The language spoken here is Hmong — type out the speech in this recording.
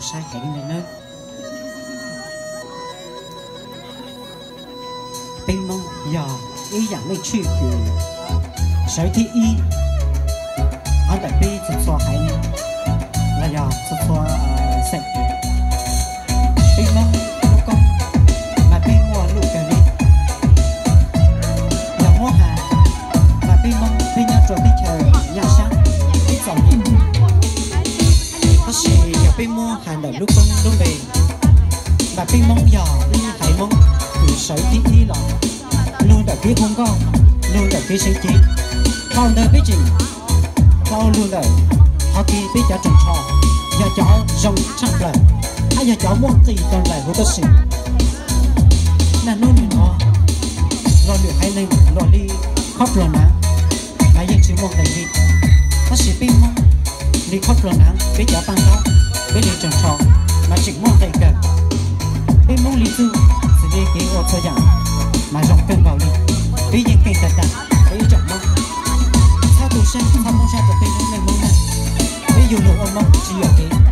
Saib heev li nawb. Peb Hmoob yog ib yam meej tshwj kws sawv thib ib hov ntawm peb txhua txhua haiv neeg los yog txhua txhua xeem. Peb Hmoob lub koob mas peb muaj luj kawg li. Yog muab has mas peb Hmoob peb nyob rua teb chaws nyaj sab ib txom nyem, tab sis yog peb muab has ntawm lub koob lub npe mas peb Hmoob yog ib haiv Hmoob kws sawv thib ib los lug ntawm kev hu nkauj, lug ntawm kev seev cev. Dhau ntawd peb tseem dhau lug ntawm qhov kev peb cov roog tsho yog cov zoo tshaaj plawg, hab yog cov muaj nqis rua nplaim huv tub si. Naj nub nwg nuav luag lwm haiv neeg luag li khob pluag naav mas yeej tsi muaj nqis li, tab sis peb Hmoob li khob pluag naav, peb cov paaj taub, peb li roog tsho mas tseem muaj nqis kawg. Peb Hmoob li txuj, xws li kev ua txhua yaam mas zoo kawg nkaus li. Peb yeej keej tag tag peb ib tsoom Hmoob. Txhob tu sab txhob poob sab rua peb Hmoob neej Hmoob nab. Peb yug lug ua Hmoob tsi yog kev